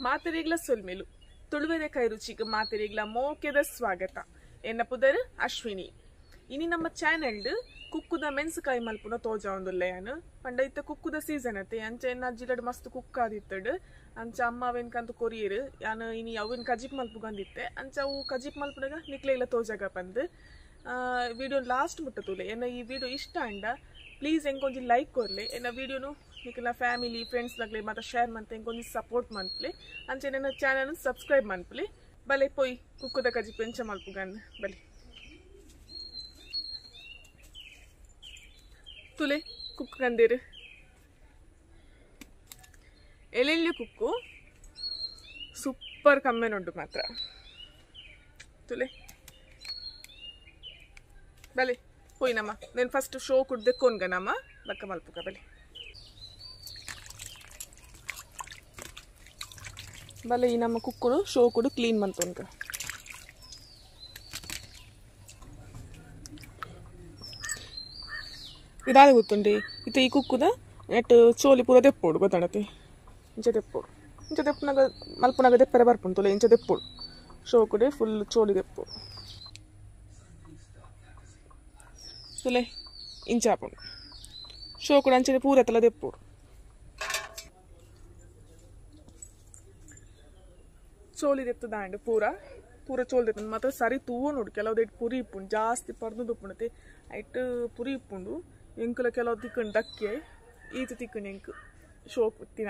ಮಾತೆರೆಗ್ಲ ಸೊಲ್ಮೆಲು ತುಳುವೆರೆ ಕೈರುಚಿಗೆ ಮಾತೆರೆಗ್ಲ ಮೋಕೆದ ಸ್ವಾಗತ. ಎನ್ನ ಪುದರ್ ಅಶ್ವಿನಿ. ಇನಿ ನಮ್ಮ ಚಾನೆಲ್ ಕುಕ್ಕುದ ಮೆಣಸುಕಾಯಿ ಮಲ್ಪುನ ತೋಜಾವೊಂದುಲ್ಲೆ ಯಾನ್. ಪಂಡ ಇತ್ತೆ ಕುಕ್ಕುದ ಸೀಸನ್ ಅತ್ತೆ, ಅಂಚ ಎನ್ನ ಅಜ್ಜಿಲಡ್ ಮಸ್ತ್ ಕುಕ್ ಆದಿತ್ತಡ್. ಅಂಚ ಅಮ್ಮ ಅವೆನ್ಕಂತ ಕೊರಿಯೆರ್. ಯಾನ್ ಇನಿ ಅವೆನ್ ಕಜಿಪ್ ಮಲ್ಪುಗಂದಿತ್ತೆ. ಅಂಚ ಅವು ಕಜಿಪ್ ಮಲ್ಪುನಗ ನಿಕ್ಲೆಗ್ಲ ತೋಜಾಗ ಪಂದ್ ವಿಡಿಯೋ ಲಾಸ್ಟ್ ಮುಟ್ಟ ತೂಲೆ. ಎನ್ನ ಈ ವಿಡಿಯೋ ಇಷ್ಟ ಅಂಡ ಪ್ಲೀಸ್ ಎಂಕೊಂಜಿ ಲೈಕ್ ಕೊರ್ಲೆ. ಎನ್ನ ವಿಡಿಯೋನು ನಿಕ್ಲೆನ ಫ್ಯಾಮಿಲಿ ಫ್ರೆಂಡ್ಸ್ ನಗ್ಲೆ ಮಾತ ಶೇರ್ ಮಂತೆ ಎಂಕೊಂಜಿ ಸಪೋರ್ಟ್ ಮನ್ಪುಲೆ. ಅಂಚೆ ನನ್ನ ಚಾನಲ್ ಸಬ್ಸ್ಕ್ರೈಬ್ ಮನ್ಪುಲೆ. ಬಲೆ ಪೋಯ್ ಕುಕ್ಕುದ ಕಜಿಪ್ ಎಂಚ ಮಲ್ಪುಗಂದ್ ಬಲೆ ತುಲೆ ಕುಕ್ಕು ಕಂದೇರು ಎಲ್ಲೆಲ್ಲಿ ಕುಕ್ಕು ಸೂಪರ್ ಕಮ್ಮೆನುಂಡು ಮಾತ್ರ ತುಲೆ ಬಲೆ ಪೋಯ್ನಮ್ಮ. నేను ಫಸ್ಟ್ ಶೋ ಕುಡ್ದೆಕ್ಕೋನ್ಗನಮ್ಮ ಬಕ್ಕ ಮಲ್ಪುಗ ಬಲೆ ಬಲೆ. ಈ ನಮ್ಮ ಕುಕ್ಕುನು ಶೋ ಕುಡು ಕ್ಲೀನ್ ಮಂತೋನ್ಗ. ಇದಾದ ಗೊತ್ತುಂಡಿ ಇತ್ತೆ ಈ ಕುಕ್ಕುದ ನೆಟ್ ಚೋಲಿ ಪೂರ ದೆಪ್ಪೋಡು ಗೊತ್ತಾಡತೆ. ಇಂಚ ದೆಪ್ಪೋಡು, ಇಂಚ ದೆಪ್ಪುನಾಗ ಮಲ್ಪುನಾಗ ದೆಪ್ಪರೆ ಬರ್ಪುಂಡು. ಇಂಚ ದೆಪ್ಪೋಡು ಶೋ ಕುಡೆ ಫುಲ್ ಚೋಲಿ ದೆಪ್ಪೋಡು ತುಲೆ ಇಂಚ ಆಪುಂಡು. ಶೋ ಕೂಡ ಅಂಚನೆ ಪೂರ ತಲ ದೆಪ್ಪೋಡು. ಚೋಲಿ ದೆತ್ತು ದಾಂಡು ಪೂರ ಪೂರ ಚೋಲಿ ದೆತ್ತು ಮಾತ್ರ ಸರಿ ತೂವ ನೋಡು. ಕೆಲವು ಪುರಿ ಇಪ್ಪುಂಡು ಜಾಸ್ತಿ ಪರ್ದು ದುಪ್ಪುಂಡತೆ ಐಟ್ ಪುರಿ ಇಪ್ಪುಂಡು. ಎಂಕುಲ ಕೆಲವು ತಿಕ್ಕಂಡು ದಕ್ಕೆ ಈತ ತಿಕ್ಕಂಡು ಎಂಕು ಶೋಕ್ ತಿನ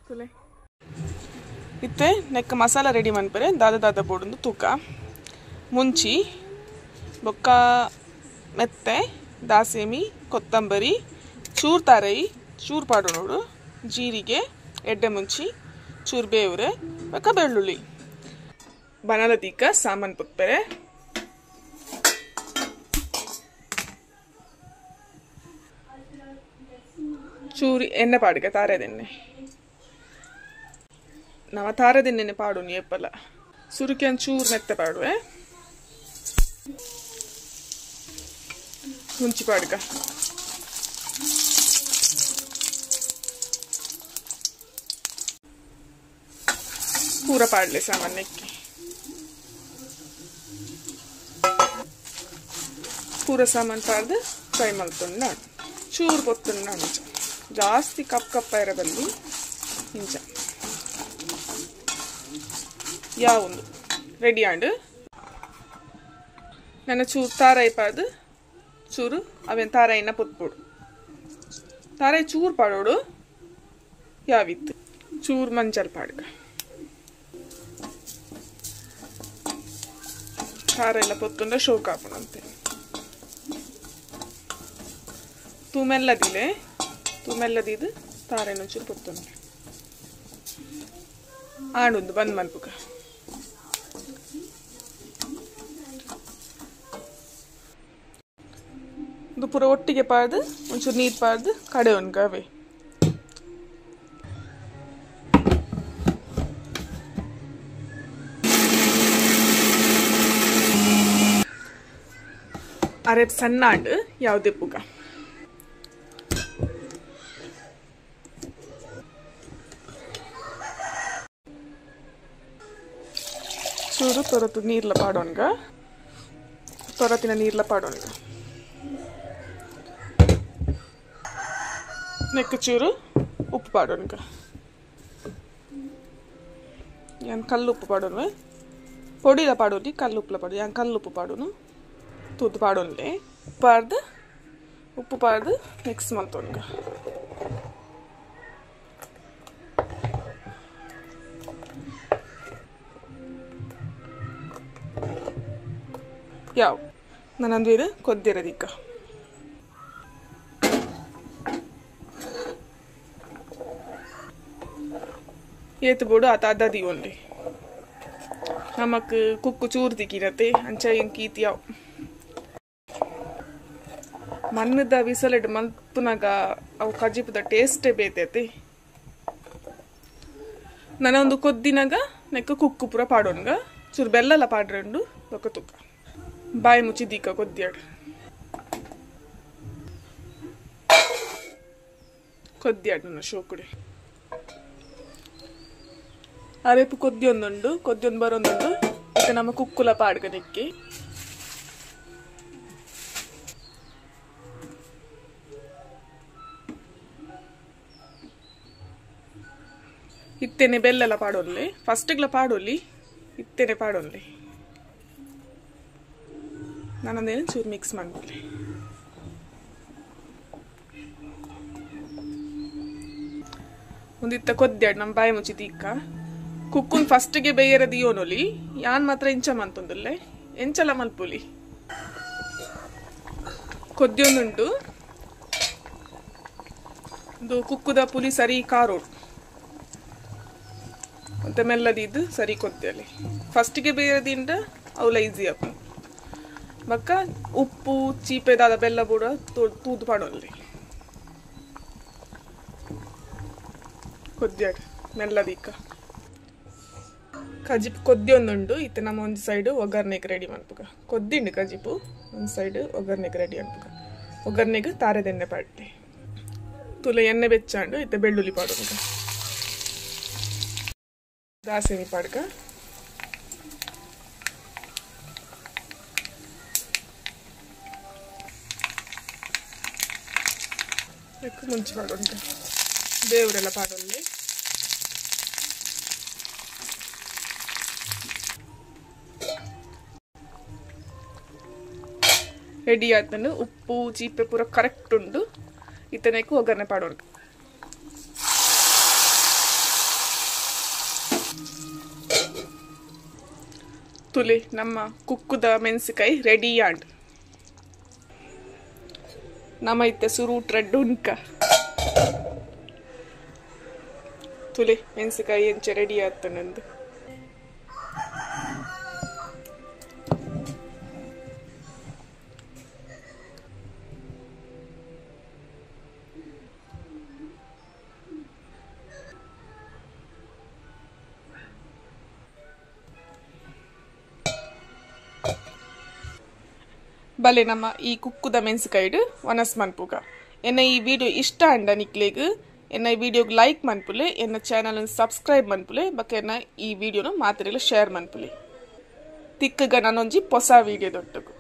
ತುಲೆ. ಇತ್ತೆ ನೆಕ್ಕ ಮಸಾಲ ರೆಡಿ ಮನ್ಪರೆ ದಾದ ದಾದ ಬೋಡುಂದು ತೂಕ ಮುಂಚಿ ಬೊಕ್ಕ ಮೆತ್ತೆ ದಾಸೇಮಿ ಕೊತ್ತಂಬರಿ ಚೂರು ತಾರೈ ಚೂರು ಪಾಡು ನೋಡು ಜೀರಿಗೆ ಎಡ್ಡೆ ಮುಂಚಿ ಚೂರು ಬೇವ್ರೆ ಬೊಕ್ಕ ಬೆಳ್ಳುಳ್ಳಿ ಬನಲ ತೀಕ ಸಾಮಾನು ಪುತ್ಪೆರೆ. ಚೂರು ಎಣ್ಣೆ ಪಾಡುಗ ತಾರೆದೆಣ್ಣೆ ನವ ತಾರೆದೆಣ್ಣೆ ಪಾಡು ಏಪಲ ಸುರುಕೆ ಚೂರು ಮೆತ್ತೆ ಪಾಡುವೆ ಮುಂಚಿ ಪಾಡುಗ. ಪೂರ ಪಾಡಲೆ ಸಾಮಾನ್ಯಕ್ಕೆ ಪೂರ ಸಾಮಾನು ಪಾಡ್ದು ಫ್ರೈ ಮಲ್ತೊಂಡು ನಾನು ಚೂರು ಪೊತ್ತುಂಡು ನಾನು ಜಾಸ್ತಿ ಕಪ್ ಕಪ್ಪ ಇರಬಲ್ಲಿ ಇಂಚ ಯಾವೊಂದು ರೆಡಿ ಆಂಡು. ನನ್ನ ಚೂರು ತಾರಾಯಿ ಪಾಡ್ದು ಚೂರು ಅವೇನು ತಾರಾಯಿನ ಪೊತ್ಪೋಡು ತಾರಾಯಿ ಚೂರು ಪಾಡೋಡು ಯಾವಿತ್ತು ಚೂರು ಮಂಜಲ್ ಪಾಡ್ಗ ಖಾರ ಎಲ್ಲ ಪೊತ್ತುಂಡ ಶೋಕ್ ಆಪುಣಂತೆ. ತೂಮೆಲ್ಲದಿಲೆ ತೂಮೆಲ್ಲದಿದ್ದು ತಾರೆನ ಒಂಚೂರು ಪೊತ್ತುಂಡೆ ಆಡೊಂದು ಬಂದ್ ಮಲ್ಪುಗ. ಇದು ಪೂರ ಒಟ್ಟಿಗೆ ಪಾಡ್ದು ಒಂಚೂರು ನೀರು ಪಾಡ್ದು ಕಡೆ ಒನ್ಗವೆ. ಅರೆ ಸಣ್ಣಾಂಡು ಯಾವುದೇ ಪುಗ ಚೂರು ತೊರತು ನೀರ್ಲ ಪಾಡೋನ್ಗ ತೊರತಿನ ನೀರ್ಲ ಪಾಡೋನ್ಗ ನೆಕ್ಕ ಚೂರು ಉಪ್ಪು ಪಾಡೋನ್ಗ. ಯಾನ್ ಕಲ್ಲು ಉಪ್ಪು ಪಾಡೋನು ಪೊಡಿಲ ಪಾಡೋಲಿ ಕಲ್ಲು ಉಪ್ಪುಲ ಪಾಡು ಯಾನ್ ಕಲ್ಲು ಉಪ್ಪು ಪಾಡೋನು ತೂತು ಪಾಡೋನ್ಲೆ ಪಾಡ್ದು ಉಪ್ಪು ಪಾಡ್ದು ಮಿಕ್ಸ್ ಮಲ್ತೋನ್ಗ. ಯಾವ ನಾನಂದು ಇದು ಕೊದ್ದಿರದಿಕ್ಕ ಏತು ಬೋಡು ಆತ ಅದ್ದದಿ ಒನ್ಲಿ ನಮಕ್ ಕುಕ್ಕು ಚೂರು ತಿಕ್ಕಿನತೆ ಅಂಚ ಎಂಕೀತಿ ಯಾವ ಮಣ್ಣದ ವಿಸಲೆಡ್ ಮಲ್ಪುನಾಗ ಅವು ಕಜಿಪುದ ಟೇಸ್ಟೇ ಬೇತೈತಿ. ನಾನೊಂದು ಕೊದ್ದಿನಾಗ ನೆಕ್ಕ ಕುಕ್ಕು ಪೂರ ಪಾಡೋನ್ಗ ಚೂರು ಬೆಲ್ಲಲ್ಲ ಪಾಡ್ರಂಡು ಬೊಕ್ಕ ತುಕ್ಕ ಬಾಯಿ ಮುಚ್ಚಿ ದೀಕ ಕೊದ್ದಿಯಾಡು ಕೊದ್ದಿಯಾಡು ನನ್ನ ಶೋಕುಡೆ. ಅರೆಪು ಕೊದ್ದಿಯೊಂದುಂಡು ಕೊದ್ದಿಯೊಂದು ಬರೊಂದುಂಡು ಇತ್ತೆ ನಮ್ಮ ಕುಕ್ಕುಲ ಪಾಡ್ಗ ನೆಕ್ಕಿ ಇತ್ತೇನೆ ಬೆಲ್ಲೆಲ್ಲ ಪಾಡೊಲ್ಲಿ ಫಸ್ಟ್ಗ್ಲ ಪಾಡೊಲ್ಲಿ ಇತ್ತೇನೆ ಪಾಡೊಲ್ಲಿ ನಾನಂದೇನು ಚೂರು ಮಿಕ್ಸ್ ಮಾಡ್ಬಿಡ್ಲಿ ಒಂದಿತ್ತ ಕೊದ್ದ್ಯಾಡ್ ನಮ್ಮ ಬಾಯಿ ಮುಚ್ಚಿದ ಇಕ್ಕ ಕುಕ್ಕುನ್ ಫಸ್ಟ್ಗೆ ಬೇಯರ ದಿಯೋನೊಲಿ ಯಾನ್ ಮಾತ್ರ ಇಂಚ ಮಂತೊಂದುಲ್ಲೆ ಎಂಚಲ ಮಲ್ಪುಲಿ ಕೊದ್ದಿಯೊಂದುಂಟು ಒಂದು ಕುಕ್ಕುದ ಪುಲಿ ಸರಿ ಕಾರೋಡು ಮತ್ತೆ ಮೆಲ್ಲದಿದ್ದು ಸರಿ ಕೊದ್ದಿಯಲ್ಲಿ ಫಸ್ಟಿಗೆ ಬೇಯರದಿಂದ ಅವಲ ಈಸಿ ಅಪ್ಪ ಬಕ್ಕ ಉಪ್ಪು ಚೀಪೆದಾದ ಬೆಲ್ಲ ಬೂಡ ತೂದು ಪಾಡೊಲ್ಲಿ ಕೊದ್ದಿಯಾಡ್ ಮೆಲ್ಲದಿಕ್ಕ ಕಜಿಪು ಕೊದ್ದಿಯೊಂದುಂಡು ಇತ್ತೆ ನಮ್ಮ ಒಂದು ಸೈಡ್ ಒಗ್ಗರಣೆಗೆ ರೆಡಿ ಮನ್ಪುಗ ಕೊದ್ದಿಂಡು ಕಜಿಪು ಒಂದು ಸೈಡ್ ಒಗ್ಗರಣೆಗೆ ರೆಡಿ ಅನ್ಪುಗ ಒಗ್ಗರಣೆಗೆ ತಾರೆದೆಣ್ಣೆ ಪಾಡ್ಲಿ ತುಲೆ ಎಣ್ಣೆ ಬೆಚ್ಚಾಂಡು ಇತ್ತೆ ಬೆಳ್ಳುಳ್ಳಿ ಪಾಡುಗ ದಾಸೆಮಿ ಪಾಡ್ಗ ಮುಂಚೆ ಪಾಡುಂಟು ಬೇವರೆಲ್ಲ ಪಾಡೊಲ್ಲಿ ರೆಡಿ ಆಯ್ತು ಉಪ್ಪು ಚೀಪೆ ಪೂರ ಕರೆಕ್ಟ್ ಉಂಡು ಇತ್ತನೇಕು ಒಗ್ಗರಣೆ ಪಾಡೋಣ ತುಲೆ ನಮ್ಮ ಕುಕ್ಕುದ ಮೆಣಸಿಕಾಯಿ ರೆಡಿ ಆಂಡ್ ನಮ್ಮ ಇತ್ತೆ ಸುರೂಟ್ ರೆಡ್ ಉಂಕ ತುಲೆ ಮೆಣಸಿಕಾಯಿ ಎಂಚೆ ರೆಡಿ ಆಯ್ತು ನಂದು ಬಲೆ ನಮ್ಮ ಈ ಕುಕ್ಕುದ ಮೆಣಸಿಕಾಯಿಡು ಒನಸ್ ಮನ್ಪುಗ ಎನ್ನ ಈ ವಿಡಿಯೋ ಇಷ್ಟ ಅಂಡ ನಿಕ್ಲೆಗ್ ಎನ್ನ ಈ ವಿಡಿಯೋಗೆ ಲೈಕ್ ಮನ್ಪುಲೆ ಎನ್ನ ಚಾನಲ್ ಸಬ್ಸ್ಕ್ರೈಬ್ ಮನ್ಪುಲೆ ಬಕ್ಕ ಎನ್ನ ಈ ವಿಡಿಯೋನು ಮಾತ್ರೆಲ್ಲ ಶೇರ್ ಮನ್ಪುಲೆ ತಿಕ್ಕಗ ನಾನೊಂಜಿ ಹೊಸ ವಿಡಿಯೋ ದೊಟ್ಟಗು.